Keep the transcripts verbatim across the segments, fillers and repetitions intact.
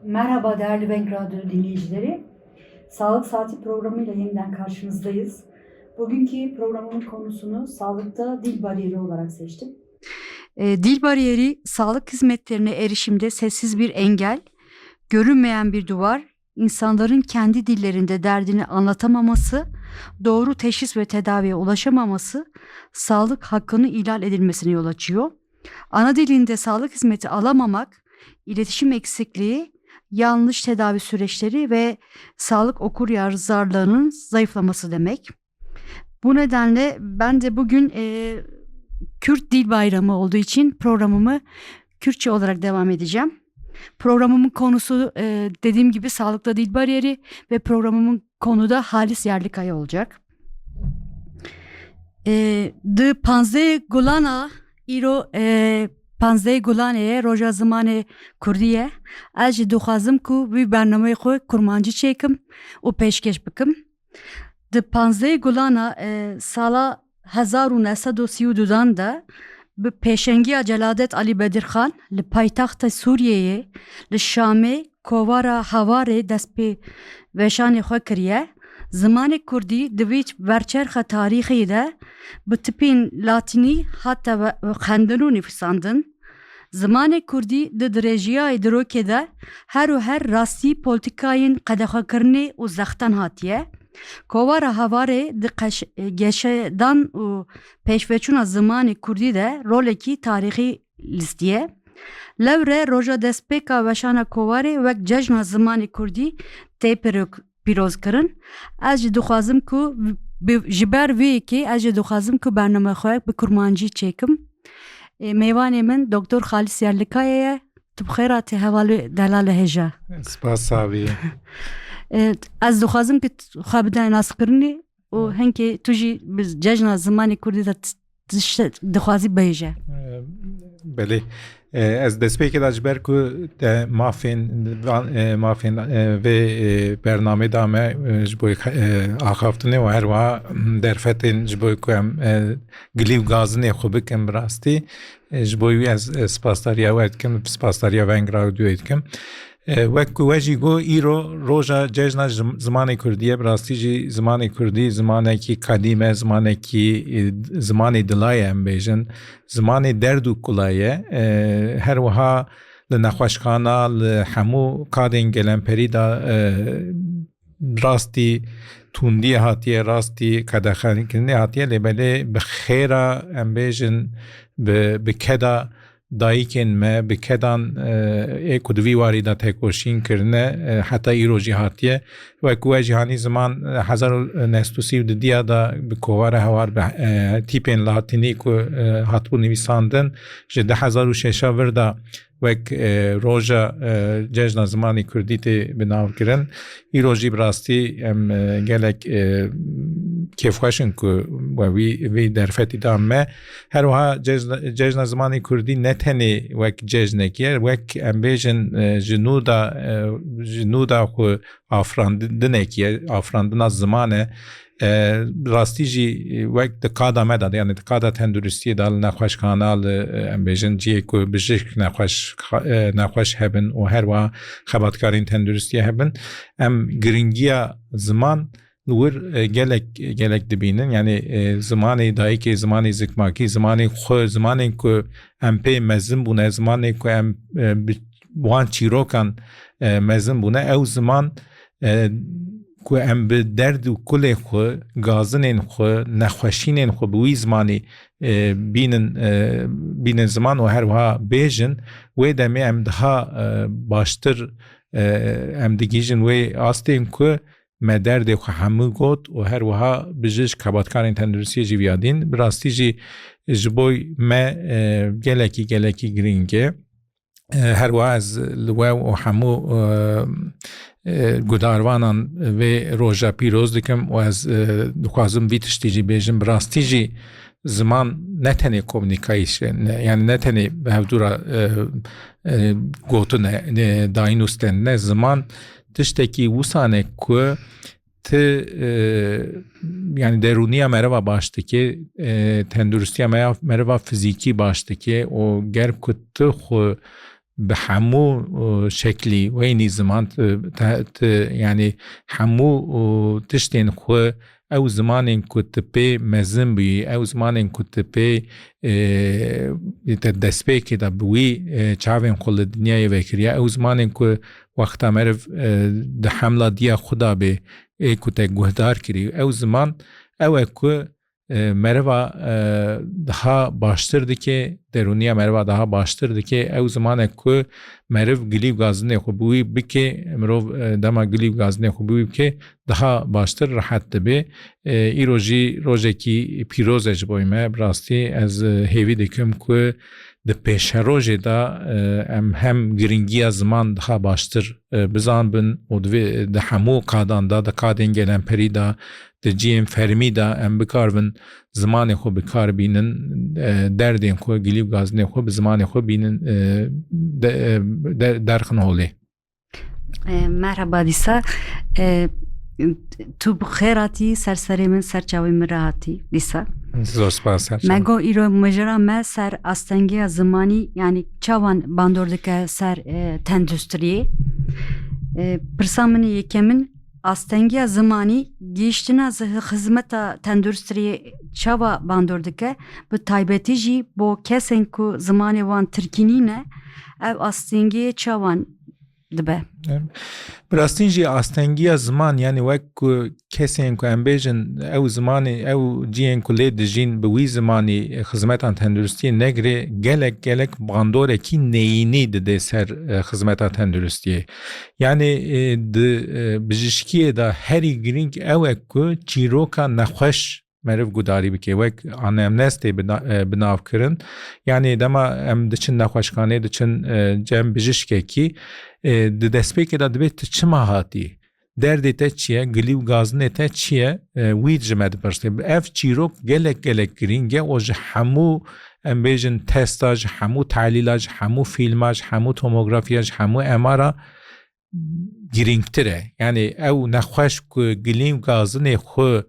Merhaba değerli Bank Radyo dinleyicileri. Sağlık Saati programıyla yeniden karşınızdayız. Bugünkü programın konusunu sağlıkta dil bariyeri olarak seçtim. E, dil bariyeri, sağlık hizmetlerine erişimde sessiz bir engel, görünmeyen bir duvar, insanların kendi dillerinde derdini anlatamaması, doğru teşhis ve tedaviye ulaşamaması, sağlık hakkının ihlal edilmesine yol açıyor. Ana dilinde sağlık hizmeti alamamak, iletişim eksikliği, yanlış tedavi süreçleri ve sağlık okuryazarlığının zayıflaması demek. Bu nedenle ben de bugün, e, Kürt Dil Bayramı olduğu için programımı Kürtçe olarak devam edeceğim. Programımın konusu, e, dediğim gibi, sağlıkta dil bariyeri ve programımın konuda Halis Yerlikaya olacak. E, di panzdeh gulana, îro, e, panzdeh gulane ye, roja zimanê kurdî ye. Ez jî dixwazim ku vî bernameyê xwe kurmancî çêkim û pêşkêş bikim. Di panzdeh gulana, e, sala hezar û neh sed û sî û dudan de bi pêşengiya Celadet Alî Bedirxan li paytexta Sûriyeyê, li Şamê, kovara Hawarê dest pê weşanê xwe kiriye. Zimanê kurdî di vî verçerxa tarîxî de bi tipên latînî hate ve-, xwendin û nivîsandin. Zimanê kurdî di dirêjiyayê dirokê de her û her rastî polîtîkayên qedexekirinê û zextan hatiye. Kovara Hawarê di qeş-, geşedan û pêşveçûna zimanê kurdî de rolekî tarîxî lîstiye. Lewre roja destpêka weşana Kovarê wek cejna zimanê kurdî tê pîrok-, pîroz kirin. Ez jî dixwazim ku bi, ji ber vê yekê ez jî dixwazim ku bername xwe bi kurmancî çêkim. Ê, mêvanê min Doktor Xalis Yerlikaya ye. Tu bi xêr hatî hevalê delalê hêja. Spas savî. Ê, ez dixwazim ku tu xwe bide naskirinê û hinkê tu jî bi cejna zimanê kurdî de t-, tişt dixwazî bêje. Belê. E, ez destpêkê de ji ber ku te mafên, van, e, mafên, e, vê, e, bernamê da me, e, ji bo, e, axaftinê û her wiha, m, derfetên ji bo ku em, e, gilî û gazinê xwe bikin bi rastî. E, ji bo wî ez, e, spasdariya we dikim, spasdariya Veng Radyoyê dikim. E, wek ku we jî got, îro roja cejna ji-, zimanê kurdî ye. Bi rastî jî zimanê kurdî zimanekî qedîm e, zimanekî, e, zimanê dila ye, em bêjin. Zimanê derd û kula ye. E, her wiha li nexweşxana, li hemû qadên gelemperî de, e, rastî tundiyê hatiye, rastî qedexekirinê hatiye, lê belê bi xêra, em bêjin, bi, bi keda dayikên me, bi kedan, e, ê ku di vî warî de tekoşîn kirine, e, heta îro jî hatiye. Wek we jî hanî ziman, e, hezar û neh sed û sî û dudiya de bi kovara Hawar bi, e, tîpên latînî ku, e, hatibû nivîsandin, ji du hezar û şeş a vir de wek, e, roja, e, cejna zimanê kurdî tê bi nav kirin. Îro jî bi rastî em, e, gelek, e, kêfxweş in ku we wî, vî derfetî da me. Her wiha cejna, cejna zimanê kurdî ne tenê wek cejnekê ye, wek em bêjin, e, ji nû da, e, ji nû da xwe afirandinekî ye, afirandina ziman e. E, rastî jî, e, wek di qada me de, yanî di qada tenduristiyê de, li nexweşxana, li, e, em bêjin cihê ku bijîşk nexweş, e, nexweş hebin û her wiha xebatkarên tenduristiyê hebin, em giringiya ziman li wir, e, gelek, gelek dibînin. Yanî, e, zimanê dayikê, zimanê zikmakî, zimanê xwe, zimanên ku em pê mezin bûne, zimanê ku em, e, bi wan çîrokan, e, mezin bûne. Ew ziman, e, ku em bi derd û kulê xwe, gazinên xwe, nexweşînên xwe bi wî zimanî, e, bînin, e, bînin ziman û her wiha bêjin, wê demê em daha, e, baştir, e, em digihîjin wê astên ku me derdê xwe hemû got û her wiha bijîşk xebatkarên tenduristiyê jî viya dîn. Bi rastî jî ji bo me, e, gelekî, gelekî girîng e. E, her wiha ez li we û hemû, e, e, gudarvanan vê roja pîroz dikim û ez, e, dixwazim vî tiştî jî bêjim. Bi rastî jî ziman ne tenê komunîkayîş e, ne, yani ne tenê bi hevdû re, e, e, gotin e, ne, dayîn û stendin e. Ziman tiştekî wisan e ku ti, e, yani derûniya meriva baş dike, e, tenduristiya me-, meriva fizîkî baş dike û ger ku tu xwe bi hemû, e, şeklî weynî ziman, e, te, te, yanî hemû, e, tiştên xwe, ew zimanên ku tu pê mezin bûyî, ew zimanên ku tu pê, e, te destpêkê de bi wî, e, çavên xwe li dinyayê vekiriye, ew zimanên ku wexta meriv, e, di hemla diya xwe de bê, ê ku te guhdar kirî, ew ziman ew e ku, e, meriva, e, daha baştir dike, derûniya meriva daha baştir dike. Ew zimanek ku meriv gilî û gazinê xwe bi wî bike, mirov, e, dema gilî û gazinê xwe bi wî bike, daha baştir rehet dibe. E, îro jî rojekî pîroz e ji bo me. Bi rastî ez, e, hêvî dikim ku di pêşerojê de, e, em hem giringiya ziman daha baştir, e, bizanbin û divê di hemû qadan de, di qadên gelemperî de, di cihên fermî de em bikaribin zimanê xwe bi kar bînin, e, derdên xwe, gilî û gazinê xwe bi zimanê xwe bînin, e, de, e, de, derxin holê. E, merheba dîsa. E, tu bi xêr hatî, ser serê min, ser çavê min re hatî dîsa. Zor spas, ser çavê. Me got îro mijara me ser astengiya zimanî, yanî çawan bandor dike ser, e, tenduristiyê. E, pirsa min ê yekemin, astengiya zimanî gihîştina zi-, xizmeta tenduristiyê çawa bandor dike? Bi taybetî jî bo kesên ku zimanê wan tirkî nîne, ev astengiyê çawan dibe? Em, bi rastî jî astengiya ziman, yanî wek ku kesên ku em bêjin ew zimanê, ew cihên ku lê dijîn bi wî zimanî, e, xizmetan tenduristiyê negire, gelek, gelek bandorekî neyînî dide ser, e, xizmeta tenduristiyê. Yanî, e, di, e, bijîşkiyê de herî girîng ew e ku çîroka nexweş meriv gudarî bike. Wek anemnestê bi na-, e, bi nav kirin. Yanî dema em diçin nexweşxanê, diçin, e, cem bijîşkekî, e, di destpêkê de dibê tu çima hatî? Derdê te çi ye? Gilî û gazinê te çi ye? E, wî ji me dipirse. Ev çîrok gelek, gelek girîng e. O ji hemû, em bêjin, testa, ji hemû tehlîla, ji hemû fîlma, ji hemû tomografiya, ji hemû M R a girîngtir e. Yanî ew nexweş ku gilî û gazinê xwe,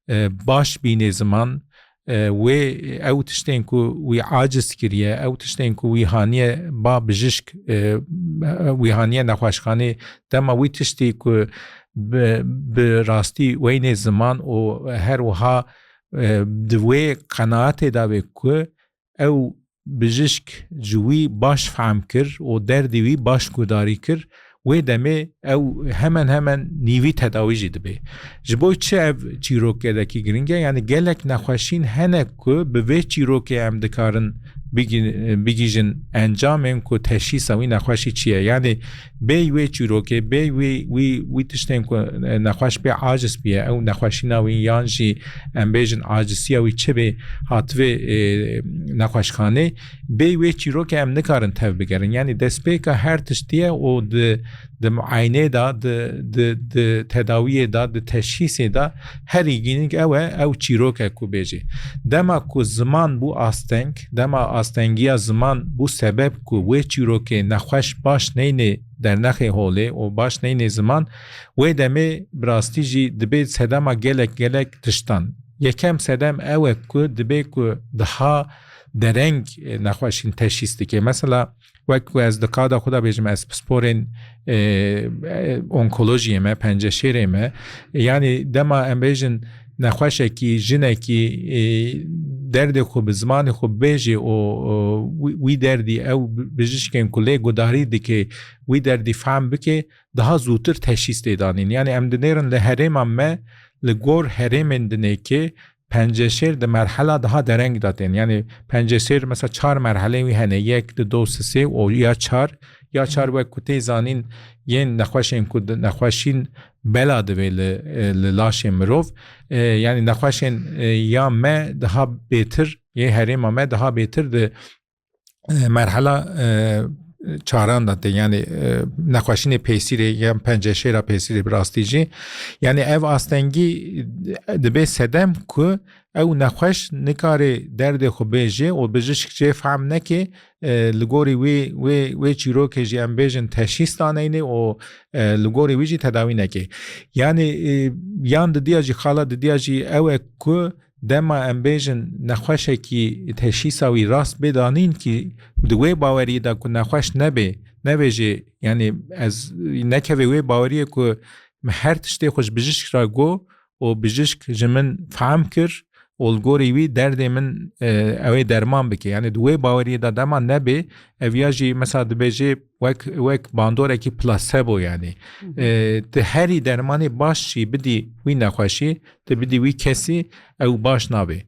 e, baş bînê ziman, e, wê ew tiştên ku wî aciz kiriye, ew tiştên ku wî haniye ba bijîşk, e, wî haniye nexweşxanê, dema wî tiştî ku bi, bi rastî weynê ziman û her wiha, e, di wê qenaetê de be ku ew bijîşk ji wî baş fehm kir û derdê wî baş gudarî kir, wê demê ew hemen hemen nîvî tedawî jî dibe. Ji bo çi ev çîrok gelekî giring e? Yanî gelek nexweşîn hene ku bi vê çîrokê em dikarin bigî-, bigihîjin encamên ku teşhîsa wî nexweşî çi ye. Yanî bêy wê çîrokê, bêy wî, wî, wî tiştên ku, e, nexweş pê aciz bûye, ew nexweşîna wî yan jî em bêjin acisiya wî çi bê hativê, e, nexweşxanê, bêy wê çîrokê em nikarin tev bigerin. Yanî destpêka her tiştî ye û di, di muayenê de, di, di, di tedawiyê de, di teşhîsê de herî girîng ew e, ew çîrok e ku bêjê. Dema ku ziman bû asteng, dema astengiya ziman bû sebeb ku wê çîrokê nexweş baş neynê dernexê holê û baş neynê ziman, wê demê bi rastî jî dibê sedema gelek gelek tiştan. Yekem sedem ew e ku dibê ku daha dereng, e, nexweşîn teşhîs dike. Mesela wek ku ez di qada xwe de bêjim, ez pisporên, e, e, onkolojiyê me, penceşêrê me, yanî dema em bêjin nexweşekî, jinekî, e, derdê xwe bi zimanê xwe bêjê û, û wî, wî derdî ew bijîşkên ku lê gudarî dike, wî derdî fehm bike, daha zûtir teşhîs tê danîn. Yanî em dinêrin li herêma me, li gor herêmên dinêkê penceşêr di merhela daha dereng de tên. Yanî penceşêr mesela çar merhelê wî hene, yek, di, do, sisê û ya çar, ya çar wek ku tê zanîn yên nexweşên ku di-, nexweşîn bela divê li, e, li laşê mirov. E, yanî nexweşên, e, ya me daha bêtir, yê herêma me daha bêtir di, e, merhela, e, çaran de tê, yanî, e, nexweşînê pêsîrê yan penceşêra pêsîrê bi rastî jî. Yanî ev astengî, e, dibe sedem ku ew nexweş nikare derdê xwe bêje û bijîşk jê fehm neke, e, li gorî wê, wê, wê çîrokê jî em bêjin teşhîs daneyne û, e, li gorî wî jî tedawî neke. Yanî, e, yan didiya jî, xala didiya jî ew e ku Dema em bêjin nexweşekî teşhîsa wî rast bê danîn kî di wê baweriyê de ku nexweş nebe, nebêje, yanî ez nekeve wê baweriyê ku min her tiştê xwe ji bijîşk re got û bijîşk ji min fehm kir û li gorî wî derdê min, e, ew ê derman bike. Yanî di wê baweriyê de dema nebe, ev ya jî mesela dibêje wek, wek bandorekî plasebo yanî. Hı hı. E, tu herî dermanê baş jî bidî wî nexweşî, tu bidî wî kesî, ew baş nabe.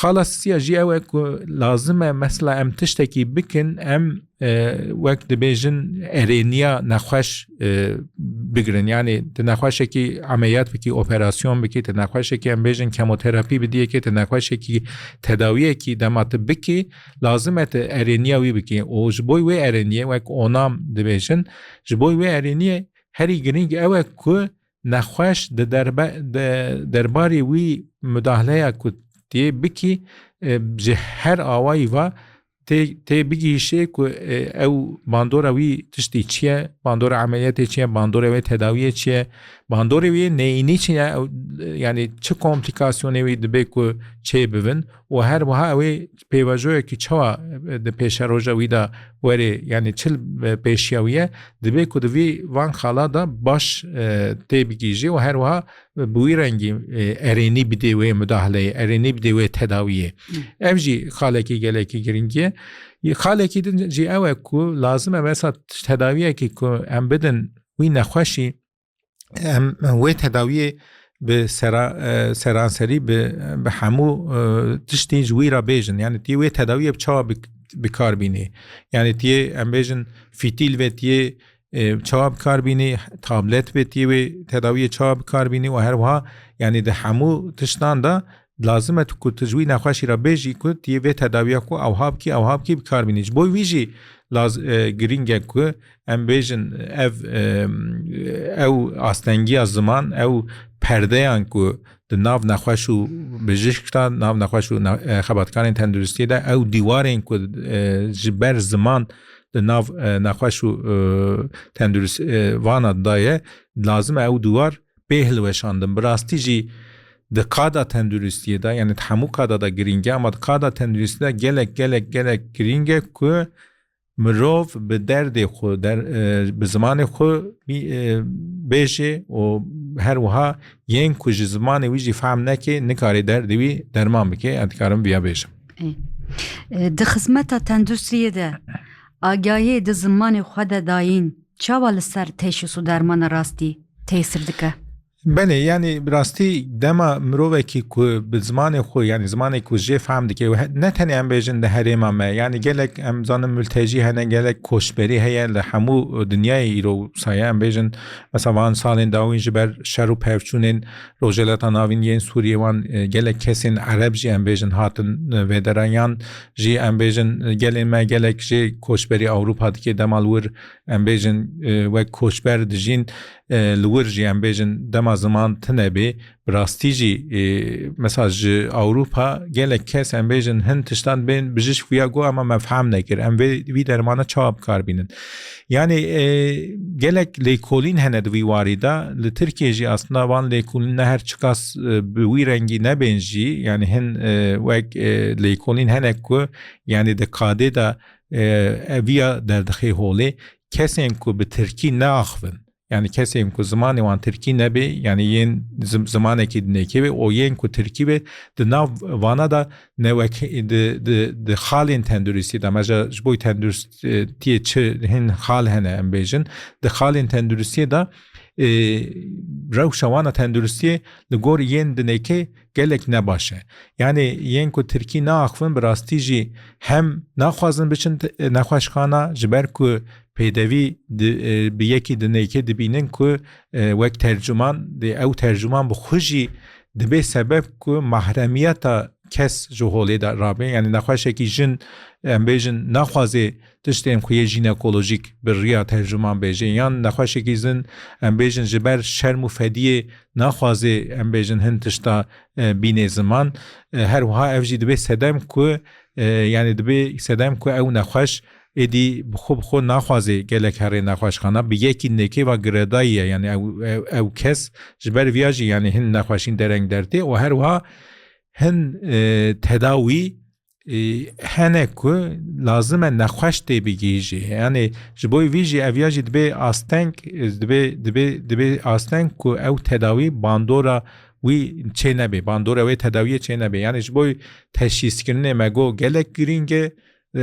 Xalasiya jî ew e ku lazim e mesela em tiştekî bikin, em, e, wek dibêjin erêniya nexweş, e, bigirin. Yanî tu nexweşekî emeliyat bikî, operasyon bikî, tu nexweşekî em bêjin kemoterapî bidiyekê, tu nexweşekî tedawiyekî dema tu bikî, lazim e tu erêniya wî bikî. Û ji bo wê erêniyê wek onam dibêjin, ji bo wê erêniyê herî girîng ew e ku nexweş di derbe-, di derbarê wî mudahleya ku tê bikî, e, ji her awayî va tê, tê bigihîşê ku, e, ew bandora wî tiştî çi ye, bandora emeliyatê çi ye, bandora wê tedawiyê çi ye, bandorê wê neyînî çi ye, ew, e, yanî çi komplîkasyonê wî dibe ku çê bibin û her wiha ew ê pêvajoyekî çawa, e, di pêşeroja wî de werê, yanî çi, e, pêşiya wî ye, dibe ku di vî van xala de baş, e, tê bigihîjê û her wiha bi wî rengî, e, erênî bidê wê mudahaleyê, erênî bidê wê tedawiyê. Hı. Ev jî xalekî gelekî girîng e. Xalekî din jî ew e ku lazim e mesela tedawiyekî ku em bidin wî nexweşî, em wê tedawiyê bi sera-, e, seranserî bi, bi hemû, e, tiştî ji wî re bêjin. Yanî tu yê wê tedawiyê bi çawa bi, bi kar bînî? Yanî tu yê em bêjin fîtîl vê tu yê, e, çawa bi kar bînî, tablet vê tu yê wê tedawiyê çawa bi kar bînî û her wiha yanî di hemû tiştan de lazim e tu ku tu ji wî nexweşî re bêjî ku tu yê vê tedawiya ku ewha bikî, ewha bikî bi kar bînî. Ji bo wî jî laz-, e, girîng e ku em bêjin ev, e, ew astengiya ziman, ew perdeyan ku di nav nexweş û bijîşk de, nav nexweş û ne-, e, xebatkarên tenduristiyê de ew dîwarên ku, e, ji ber ziman di nav, e, nexweş û, e, tendurist, e, vana de ye, lazim e ew dîwar bê hilweşandin. Bi rastî jî di qada tenduristiyê de, yanî di hemû qada de girîng e, ama di qada tenduristiyê de gelek, gelek, gelek girîng e ku mirov bi derdê xwe, der-, e, bi zimanê xwe bî-, e, bêje û her wiha yên ku ji zimanê wî jî fehm neke, nikare derdê wî derman bike, ez dikarim viya bêjim. Ê. E, di xizmeta tenduristiyê de agahiyê di zimanê xwe de dayîn çawa li ser teşhîs û dermana rastî tesîr dike? Belê, yanî bi rastî dema mirovekî ku bi zimanê xwe, yanî zimanê ku jê fehm dike, û he-, ne tenê em bêjin di herêma me, yanî gelek em zanin multecî hene, gelek koçberî heye li hemû dinyayê îro wisa ye. Em bêjin, mesela van salên dawîn ji ber şer û pevçûnên Rojhilata Navîn yên Sûriyê wan, e, gelek kesên Ereb jî em bêjin hatin, e, vê dera, yan jî em bêjin, e, gelên me gelek jê koçberî Ewropa dike, dema li wir em bêjin, e, wek koçber dijîn, e, li wir jî em bêjin dema ziman tune bê, bi rastî jî, e, mesela ji Ewropa gelek kes em bêjin hin tiştan bên bijîşk viya got, ama me fehm nekir. Em vê, vî dermana çawa bi kar bînin? Yanî, e, gelek lêkolîn hene di vî warî de. Li Tirkiyê jî aslında van lêkolîn ne her çiqas, e, bi wî rengî nebên jî, yanî hin, e, wek, e, lêkolîn hene ku, yanî di qadê de, e, ev viya derdixê holê, kesên ku bi tirkî neaxivin, yanî kesên ku zimanê wan tirkî nebe, yanî yên zim-, zimanekî dinêkê be û yên ku tirkî be, di nav vana de newek-, di, di, di xalên tenduristî de, me ji, ji bo tenduristiyê çi hin xal hene em bêjin, di xalên tenduristiyê de, e, rewşa wana tenduristiyê li gor yên dinêkê gelek ne baş e. Yanî yên ku tirkî naaxivin bi rastî jî hem naxwazin biçin te-, nexweşxana, ji ber ku pêdevî di, e, bi yekî dinêkê dibînin ku, e, wek tercuman, di ew tercuman bi xwe jî dibe sebeb ku mahremiyeta kes ji holê de rabe. Yanî nexweşekî jin, em bêjin, naxwaze tiştên xwe yê jînekolojîk bi riya tercuman bêje, yan nexweşekî jin, em bêjin, ji ber şerm û fediyê naxwaze, em bêjin, hin tişta, e, bînê ziman. E, her wiha ev jî dibe sedem ku, e, yanî dibe sedem ku ew nexweş êdî bi xwe, bi xwe naxwaze gelek herê nexweşxana, bi yekî nêkê ve girêdayî ye. Yanî ew, ew, ew kes ji ber viya jî, yanî hin nexweşîn dereng dertê û her wiha hin, e, tedawî, e, hene ku lazim e nexweş tê bigihîjî. Yani ji bo vî jî ev ya jî dibê asteng, e, dibê, dibê, dibê asteng ku ew tedawî bandora wî çê nebe, bandora wê tedawiyê çê nebe. Yani ji bo teşhîskirinê me got gelek girîng e, e,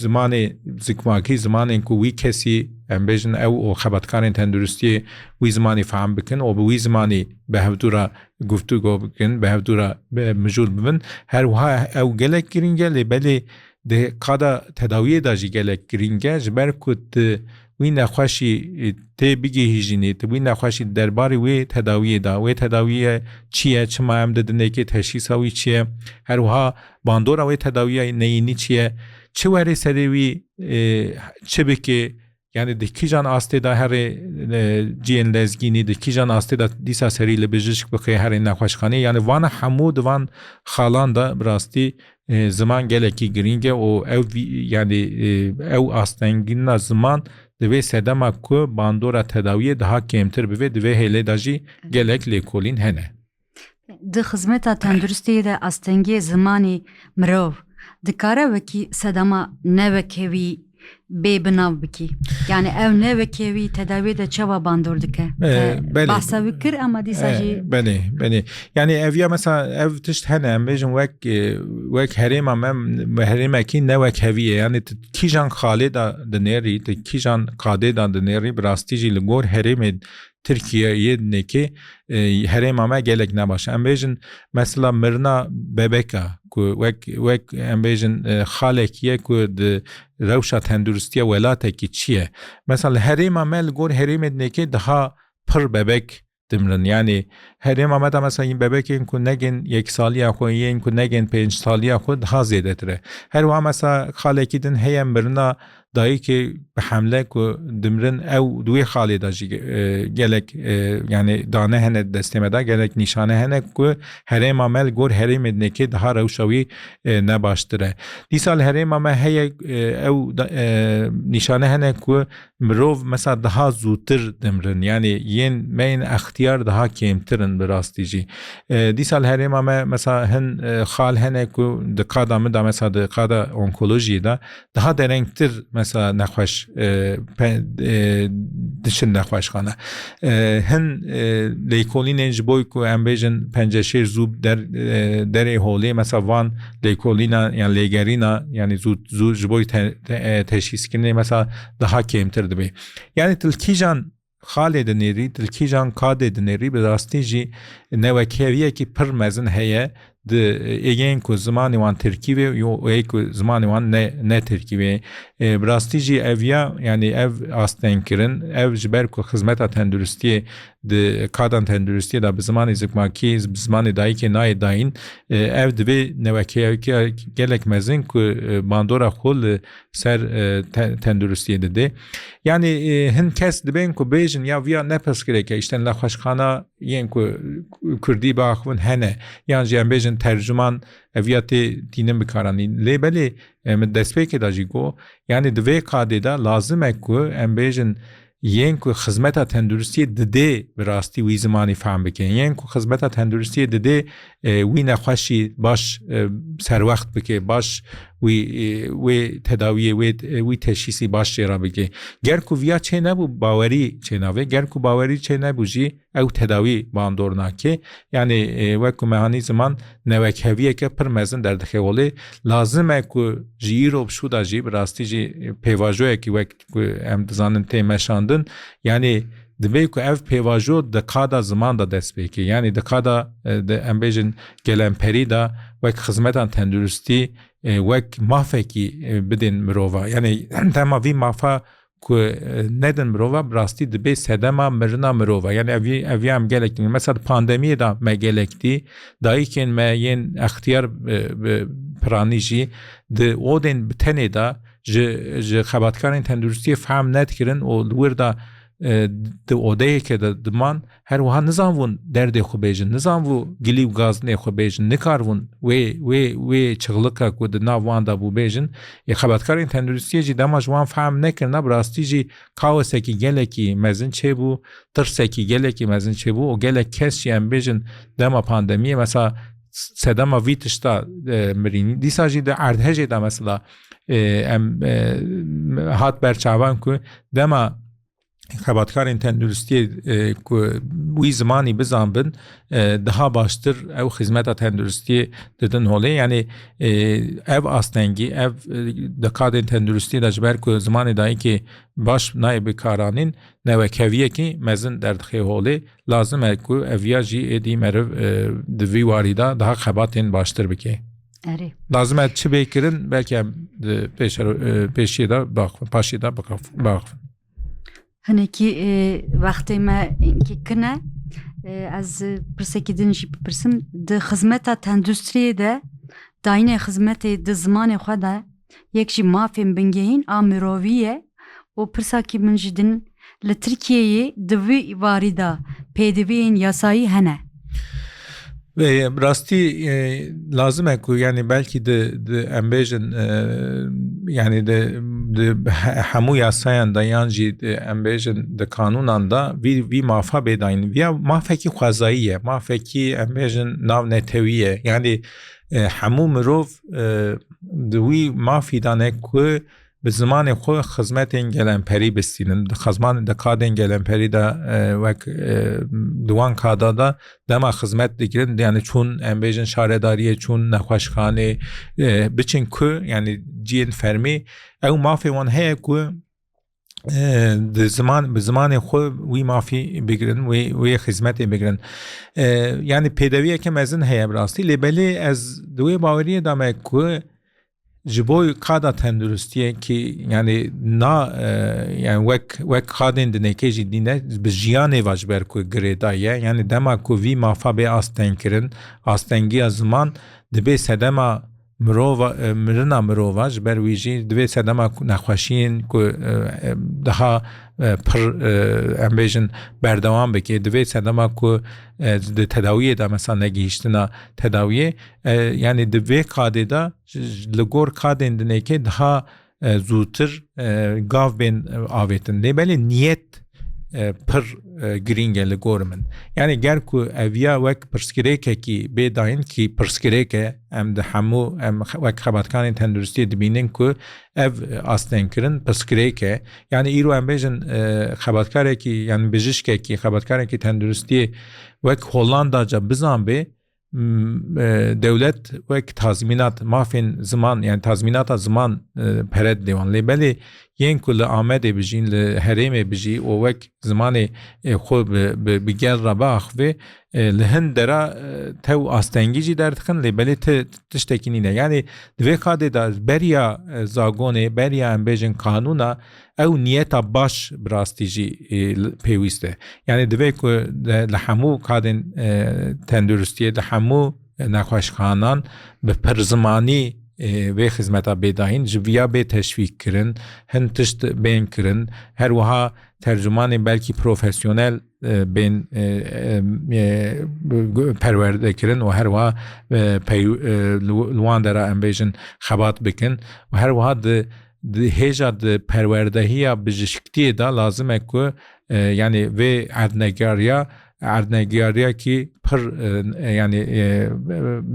zimanê zikmakî, zimanên ku wî kesî, em bêjin ew û xebatkarên tenduristiyê wî zimanî fehm bikin û bi wî zimanî bi hevdû re guftûgo bikin, bi hevdû re, e, mijûl bibin. Her wiha ew gelek girîng e, lê belê di qada tedawiyê de jî gelek girîng e, ji ber ku tu wî nexweşî, e, tê bigihîjînî, tu wî nexweşî derbarê wê tedawiyê de, wê tedawiyê çi ye, çima em didin êkê, teşhîsa wî çi ye, her wiha bandora wê tedawiyê neyînî çi ye, çi werê serê wî, e, çi bike, yani di kîjan astê de herê, e, cihên lezgînî, di kîjan astê de dîsa serî li bijişk bike herê nexweşxanê, yani vana hemû di van xalan de bi rastî, e, ziman gelekî girîng e û ew vî-, yani, e, ew astengîna ziman divê sedema ku bandora tedawiyê daha kêmtir bibe, di vê hêlê de jî gelek lêkolîn hene. Di xizmeta tenduristiyê de astengiyê zimanî mirov dikare wekî sedema newekhevî bê binav bikî? Yani ew newekhevî tedawiyê de çawa bandor dike? E, Te belê. Bahsa wî kir, ama dîsa E, jî belê, belê. Yani ev ya mesela ev tişt hene, em bêjin wek, e, wek herêma me, me herêmekî newekhevî ye. Yani tu kîjan xalê de dinêrî, tu kîjan qadê de dinêrî, bi rastî jî li gor herêmê Tirkiyeyê dinêkê, e, herêma me gelek nebaş e. Em bêjin mesela mirina bebeka ku wek, wek em bêjin, e, xalekî ye ku di rewşa tenduristiya welatekî çi ye? Mesela li herêma me li gor herêmê dinêkê daha pir bebek dimrin. Yani herêma me de mesela yên bebekên ku negên yek saliya xwe, yên ku negên pênc saliya xwe daha zêdetir e. Her wiha mesela xalekî din heye mirina dayikê bi hemle ku dimrin, ew di wê xalê de jî, e, gelek, e, yani dane hene destê me de, gelek nîşane hene ku herêma me li gor herêmê dinêkê daha rewşa wî, e, nebaştir e. Dîsa li herêma me heye, e, ew da-, e, nîşane hene ku mirov mesela daha zûtir dimrin. Yani yên me yên extiyar daha kêmtir in bi rastî jî. E, dîsa li herêma me mesela hin, e, xal hene ku di qada min de, mesela di qada onkolojiyê de daha derengtir mesela nexweş, e, pe-, e, diçin nexweşxane. E, hin, e, lêkolînên ji bo ku em bêjin penceşêr zû der, e, derê holê, mesela van lêkolîna yan lêgerîna, yani zû, zû ji bo te-, te-, e, teşhîskirinê mesela daha kêmtir dibe. Yani tu li kîjan xalê dinêrî, tu li kîjan qadê dinêrî, bi rastî jî newekheviyekî pir mezin heye di êgeyên ku zimanê wan tirkî ve û ê ku zimanê wan ne, ne tirkî ve. E, bi rastî jî ev ya, yani ev astengkirin, ev ji ber ku xizmeta tenduristiyê di kadan tenduristiyê de bi zimanê zikmakî, bi zimanê dayikê nayê dayîn, e, ev divê newekheviyeke gelek mezin ku, e, bandora xwe li ser, e, te-, tenduristiyê dide. Yani, e, hin kes dibên ku bêjin ya viya ne pirsgirêk e, îşte nexweşxana yên ku kurdî biaxivin hene, yan jî em bêjin tercuman ev ya tê tînin bikaranîn. Lê belê, e, min destpêkê de jî got, yani di vê qadê de lazim e ku em bêjin yên ku xizmeta tenduristiyê didê bi rastî wî zimanî fehm bike. Yên ku xizmeta tenduristiyê didê, e, wî nexweşî baş, e, serwext bike, baş wî, e, wê tedawiyê, wê, e, wî teşhîsî baş jê re bike. Ger ku viya çê nebû, bawerî çê navê. Ger ku bawerî çê nebû jî ew tedawî bandor nake. Yani, e, wek ku me hanî ziman newekheviyeke pir mezin derdixe holê. Lazim e ku ji îro bi şû de jî bi rastî jî, e, pêvajoyekî wek ku em dizanin tê meşandin. Yani divê ku ev pêvajo di qada ziman de dest pê ke. Yani di qada, e, di, em bêjin, gelemperî de wek xizmetan tenduristî, e, wek mafekî, e, bidên mirova. Yani dema vî mafa ku, e, nedin mirova, bi rastî dibê sedema mirina mirova. Yani ev, ev em gelek din. Mesela di pandemiyê de me gelek dî, dayikên me yên extiyar, e, bi piranî jî di odên bi tenê de ji, ji xebatkarên tenduristiyê fehm nedikirin û li wir de, e, di odeyeke de diman, her wiha nizanbûn derdê xwe bêjin, nizanbû gilî û gazinê xwe bêjin, nikaribûn wê, wê, wê çixlika ku di nav wan de bû bêjin. Ê xebatkarên tenduristiyê jî dema ji wan fehm nekirina, bi rastî jî kaosekî gelekî mezin çêbû, tirsekî gelekî mezin çêbû û gelek kes jî em bêjin dema pandemiyê, mesela sedema vî tişta e, mirînî. Dîsa jî di erdhejê de mesela e, em e, hat berçavan ku dema xebatkarên tenduristiyê e, ku wî zimanî bizanbin e, daha baştir ew xizmeta tenduristiyê didin holê. Yani e, ev astengî, ev e, di qadên tenduristiyê de ji ber ku zimanê dayikê baş nayê bikaranîn, newekeviyekî mezin derdixê holê. Lazim e ku ev ya jî êdî meriv e, di vî warî de daha xebatên baştir bike. Erê. Lazim e çi bê kirin, belkî em di pêşero-, e, pêşiyê de baxifin, paşiyê de bixaf-, baxifin. Hinekî e, wextê me inkî kine. E, ez pirsekî din jî bipirsim. Di xizmeta tendustriyê de dayînê xizmetê di zimanê xwe de yek jî mafên bingehîn a mirovî ye û pirsakî min jî din li Tirkiyeyê di vî warî de pêdiviyên yasayî hene. Ve rastî e, lazim e ku yani belkî di, di em bêjin e, yani di, di he- hemû yasayan de yan jî di, em bêjin di kanûnan de vî, vî mafa bêdayîn. Viya mafekî xwezayî ye, mafekî em bêjin navnetewî ye. Yani e, hemû mirov e, di wî mafî de ne ku bi zimanê xwe xizmetên gelemperî bistînin. Di xizman-, di qadên gelemperî de e, wek e, di wan kada de dema xizmet dikirin, yani çûn em bêjin şaredariyê, çûn nexweşxanê, e, biçin ku yani ciyên fermî ew mafê wan heye ku e, di ziman, bi zimanê xwe wî mafî bigirin, wê, wê xizmetê bigirin. E, yani pêdeviyeke mezin heye bi rastî. Lê belê ez di wê baweriyê de me ku ji bo qada tenduristiyê ki yani na e, yani wek wek qadên dinekê jî dîne bi jiyanê ve ji ber ku girêdayî ye. Yani dema ku vî mafa bê astengkirin, astengiya ziman dibê sedema mirova, e, mirina mirova, ji ber wî jî divê sedema ku nexweşiyên ku e, e, daha e, pir e, em bêjin berdewam bike, divê sedema ku e, di tedawiyê de mesela negihiştina tedawiyê, e, yani di vê qadê de ji- ji- li gor qadên dinêkê daha e, zûtir e, gav bên e, avêtin. Lê belê niyet e, pir e, girîng e li gor min. Yani ger ku eviya wek pirsgirêkekî bê dayîn, ki pirsgirêk e, em di hemû em xe- wek xebatkarên tenduristiyê dibînin ku ev e, astengkirin pirsgirêk e. Yani îro em bêjin e, xebatkarekî yani bijişkekî, xebatkarekî tenduristiyê wek Hollanda ca bizan bê, m- e, dewlet wek tazmînat mafên ziman, yani tazmînata ziman e, pere didê wan. Lê belê yên ku li Amedê bijîn, li herêmê bijî û wek zimanê e, xwe bi, bi, bi gel re biaxivê, e, li hin dera e, tew astengî jî derdixin, lê belê ti tiştekî nîne. Yani di vê qadê de beriya e, zagonê, beriya em bêjin kanûna, ew niyeta baş bi rastî jî e, pêwîst e. Yani divê ku de- li hemû kadên e, tenduristiyê, li hemû nexweşxanan bi pirzimanî e, vê xizmeta bê dayîn, ji viya bê teşvîk kirin, hin tişt bên kirin, her wiha tercumanê belkî profesyonel e, bên e, e, e, perwerde kirin û her wiha e, pey, e, li li wan dera em bêjin xebat bikin û her wiha di di hêja di perwerdehiya bijişktiyê de lazim e ku e, yani vê erdnegariya erdnegariya ki pir e, yani e,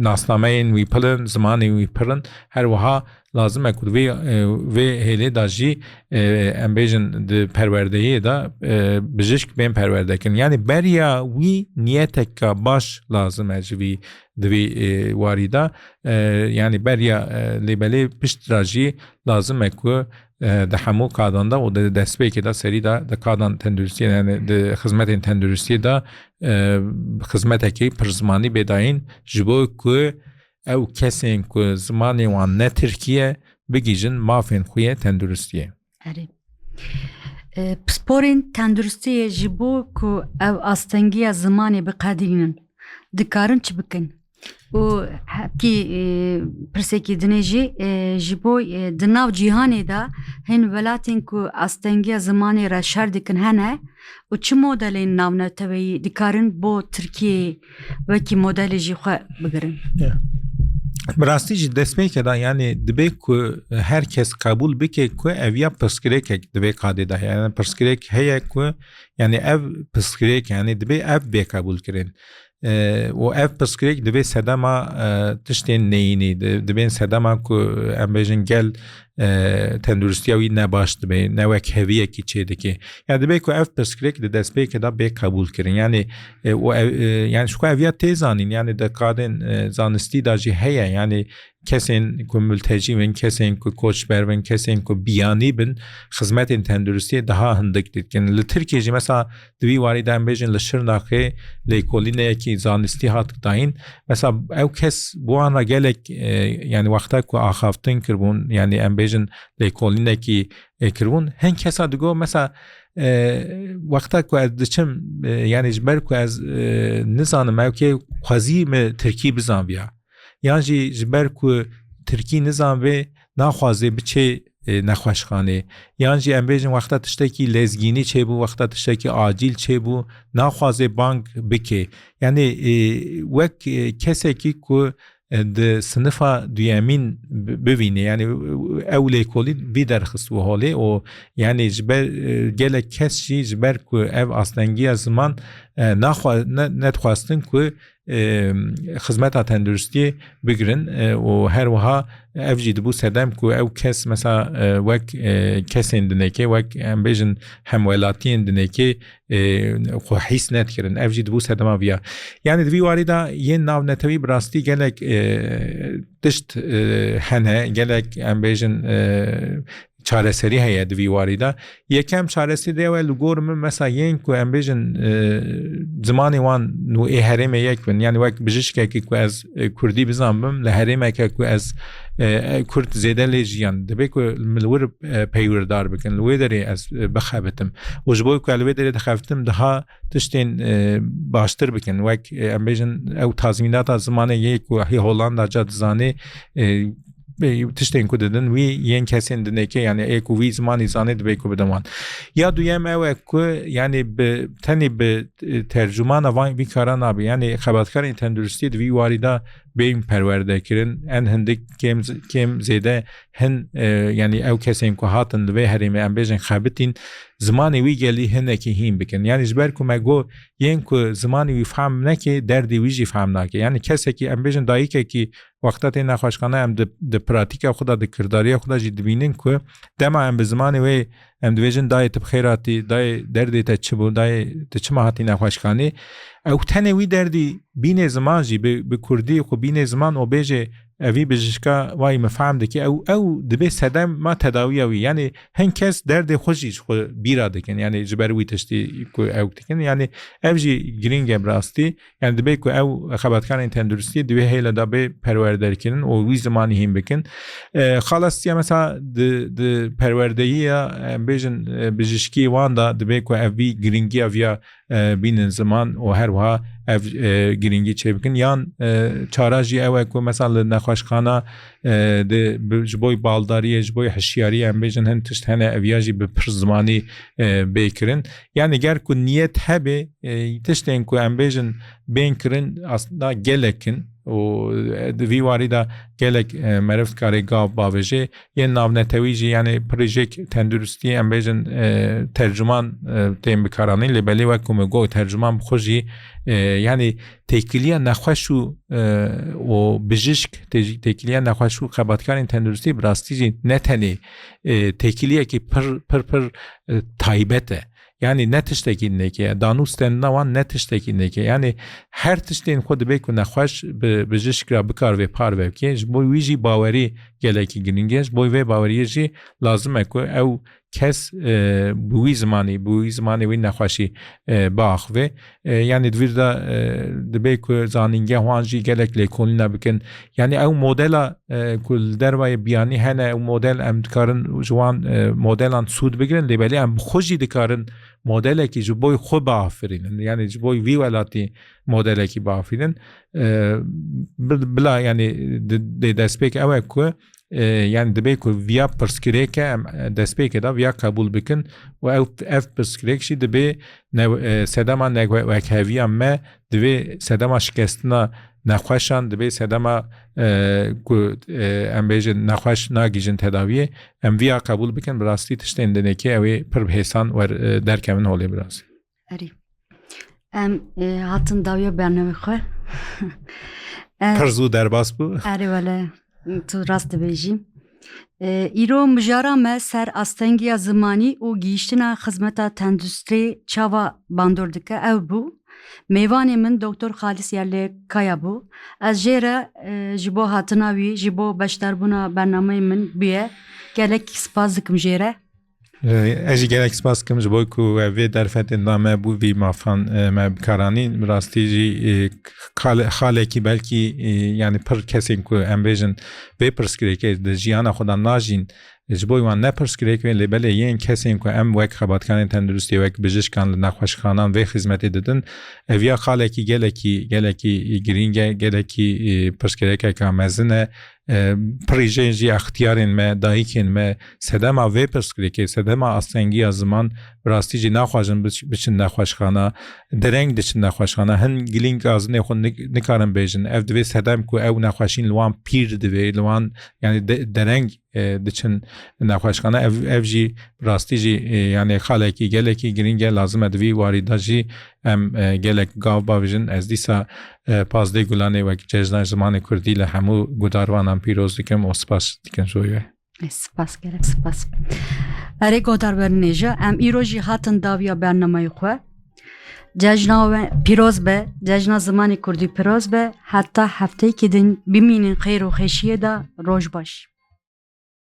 nasnameyên wî pir in, zimanên wî pir in, her wiha lazim e ku vê e, vê hêlê de jî e, em bêjin di perwerdehiyê de e, bijişk bên perwerde kirin. Yani beriya wî niyeteka baş lazim e ji vî di vî e, warî de e, yani beriya e, lê belê pişt re jî lazim e ku e, di hemû kadan de û di destpêkê de serî de di kadan tenduristiyê, yani di xizmetên tenduristiyê de e, xizmetekî pirzimanî bê dayîn ji bo ku ew kesên ku zimanê wan ne tirkî ye bigihîjin mafên xwe yê tenduristiyê. Erê. E, pisporên tenduristiyê ji bo ku ev astengiya zimanê biqedînin, dikarin çi bikin? Û hepkî e, pirsekî dinê jî e, ji bo e, di nav cîhanê de hin welatên ku astengiya zimanê re şer dikin hene û çi modelên navneteweyî dikarin bo Tirkiyeyê wekî modelê jî xwe bigirin? Ya. Bi rastî jî destpêke de, yani dibê ku her kes qebûl bike ku ev ya pirsgirêkek di vê qadê de heye. Yani pirsgirêk heye ku, yani ev pirsgirêk, yani dibê ev bê qebûl kirin. E, û ev pirsgirêk divê sedema, e, tiştên neyînî, di-, dibên sedema ku em bêjin gel, e, tenduristiya wî ne baş dibe, ne wekheviyekî çêdike. Yani dibe ku ev pirsgirêk di destpêkê de bê qebûl kirin. Yani, e, û ev, e, yani ji ku ev ya tê zanîn, yani di qadên, e, zanistî de jî heye, yani kesên ku multecî bin, kesên ku koçber bin, kesên ku biyanî bin, xizmetên tenduristiyê daha hindik dikin. Li Tirkiyê jî mesela di vî warî de em bêjin li Şirnexê lêkolîneyekî zanistî hat dayîn. Mesela ew kes bi wan re gelek, e, yani wexta ku axaftin kiribûn, yani em bêjin lêkolînekî, e, kiribûn, hin kesa digot mesela, e, wexta ku ez diçim, e, yani ji ber ku ez, e, nizanim ew kê xwezî min tirkî bizanbiya. Yan jî ji ber ku tirkî nizanibê, naxwaze biçê, e, nexweşxanê. Yan jî em bêjin wexta tiştekî lezgînî çêbû, wexta tiştekî acîl çêbû, naxwaze bang bike. Yani, e, wek, e, kesekî ku, e, di sinifa duyemîn bi-, bivîne. Yani, e, ew lêkolîn vî derxist û holê û yani ji ber, e, gelek kes jî ji ber ku ev astengiya ziman, e, naxwa-, ne-, nedixwestin ku, e, xizmeta tenduristiyê bigirin, e, û her wiha ev jî dibû sedem ku ew kes mesela, e, wek, e, kesên dinêkê, wek em bêjin hemwelatiyên dinêkê, e, xwe hîs nedikirin. Ev jî dibû sedema viya. Yani di vî warî de yên navnetewî bi rastî gelek, e, tişt, e, hene, gelek em bêjin, e, çareserî heye di vî warî de. Yekem çareserî ew e li gor min mesela yên ku em bêjin, e, zimanê wan nû ê herêmê yek bin. Yani wek bijişkekî ku ez, e, kurdî bizanbim, li herêmeke ku ez, e, e, kurd zêde lê jiyan, dibe ku min li wir, e, peywirdar bikin, li wê derê ez, e, bixebitim. Û ji bo ku ez li wê derê dixebitim, daha tiştên, e, baştir bikin. Wek, e, em bêjin ew tazmînata zimanê yê ku hê Hollanda ca dizanê, e, e, tiştên ku didin wî yên kesên dinêkê, yani ê ku wî zimanî zanê dibe ku bidin wan. Ya duyem ew e ku yani bi, tenê bi, e, tercumana van vî kara nabe. Yani xebatkarên tenduristî di vî warî de bên perwerde kirin. En hindik kêm z-, kêm zêde hin, e, yani ew kesên ku hatin li vê herêmê em bêjin xebitîn, zimanê wî gelî hinekî hîn bikin. Yani ji ber ku me got yên ku zimanê wî fehm neke, derdê wî jî fehm nake. Yani kesekî em bêjin dayikekî wexta tê nexweşxane em di, di pratîka xwe de, di kirdariya xwe de jî dibînin ku dema em bi zimanê wê em dibêjin dayê tu bi xêr hatî, dayê derdê te çi bû, dayê tu çima hatî nexweşxanê, ew tenê wî derdî bînê ziman jî bi, bi kurdî xwe bînê ziman û bêjê evî bijişka wayî min fehm dike, ew, ew dibe sedema tedawiya wî. Yani hin kes derdê xwe jî ji xwe bîra dikin. Yani ji ber wî tiştî ku ew dikin. Yani ev jî girîng e bi rastî. Yani dibe ku ew xebatkarên tenduristiyê di wê hêle de bê perwerderkirin û wî zimanî hîn bikin. E, xalastiya mesela di, di perwerdeyî ya, em bêjin, e, bijişkî wan de dibe ku ev vî girîngiya viya, e, bînin ziman û her wiha ev, e, girîngî çêbikin. Yan, e, çara jî ew e ku mesela li nexweşxana, e, di, bi, ji bo baldariyê, ji bo hişyariyê em bêjin hin tişt hene ev ya jî bi pir zimanî, e, bê kirin. Yani ger ku niyet hebe, e, tiştên ku em bêjin bên kirin aslında gelek in û, e, di vî warî de gelek, e, meriv dikare gav bavêje. Yên navnetewî jî, yani pir jêk tenduristî em bêjin, e, tercuman, e, tên bikaranîn, lê belê wek ku me got tercuman bi xwe jî, e, yani têkiliya nexweş û, e, û bijişk, tê-, têkiliya nexweş û xebatkarên tenduristî bi rastî jî ne tenê, e, têkiliyekî pir, pir, pir, e, taybet e. Yani ne tiştekî neke, danûstendina wan ne tiştekî neke. Yani her tiştên xwe dibe ku nexweş bi, bijişk re bikar vê parve bike. Ji bo wî jî bawerî gelekî girîng e. Ji bo vê baweriyê jî lazim e ku ew kes, e, bi wî zimanî, bi wî zimanê wî nexweşî, e, biaxive. E, yani di vîr de, e, dibe ku zanîngeh wan jî gelek lêkolîna bikin. Yani ew modela, e, ku li dervayê biyanî hene, ew model em dikarin ji wan, e, modelan sûd bigirin, lê belê em bi xwe jî dikarin modelekî ji bo xwe biafirînin. Yani ji bo vî welatî modelekî biafirînin. E, bi-, bila yani di, di destpêk ew e ku, e, yani dibe ku viya pirsgirêke em, e, destpêkê de viya qebûl bikin û ew, ev pirsgirêk jî dibe ne-, e, sedema ne-, wekheviya me, divê sedema şikestina nexweşan, divê sedema, e, ku, e, em bêjin nexweş nagihîjin tedawiyê, em viya qebûl bikin, bi rastî tiştên dinêkê ew ê pir bi hêsan wer, e, derkevin holê bi rastî. Erî. Em e, hatin dawiya bernamê xwe. Em, Pir zû derbas bû. Erê wele, tu rast dibêjî. E, îro mijara me ser astengiya zimanî û gihîştina xizmeta tenduristî çawa bandor dike ew bû. Mêvanê min Doktor Xalis Yerlê Kaya bû. Ez jê re e, ji bo hatina wî, ji bo beşdarbûna bernameyê min bûye. Gelek spas dikim jê re. Ez jî gelek spas dikim ji bo ku we vê derfetê da me bû vî mafan e, me bikaranîn. Bi rastî jî e, xale- xalekî belkî e, yani pir kesên ku em bêjin vê pirsgirêkê di jiyana xwe de najîn, e, ji bo wan ne pirsgirêk wê, lê belê yên kesên ku em wek xebatkarên tenduristê, wek bijişkan li nexweşxanan vê xizmetê didin, ev ya xalekî gelekî, gelekî girîng e, gelekî e, pirsgirêkeka mezin e. E, pirî jê jî extiyarên me, dayikên me, sedema vê pirsgirêkê, sedema astengiya ziman, bi rastî jî naxwazin biç- biçin nexweşxana. Dereng diçin nexweşxana. Hin gilîng gazinê xwe nik- nikarin bêjin. Ev divê sedem ku ew nexweşîn li wan pîr divê, li wan yani de- dereng e, diçin nexweşxana. Ev, ev jî bi rastî jî e, yani xalekî gelekî girîng e. Lazim e di vî warî de jî em e, gelek gav bavêjin. Ez dîsa e, pazdeh Gulanê wek Cejna Zimanê Kurdî li hemû gudarvanan pîroz dikim û spas dikim ji we. E, Spas, gelek spas. Erê guhdarberên hêja, em îro jî hatin dawiya bernameyê xwe. Cejna we pîroz be, cejna zimanê kurdî pîroz be, heta hefteyekî din bimînin xêr û xweşiyê de, roj baş.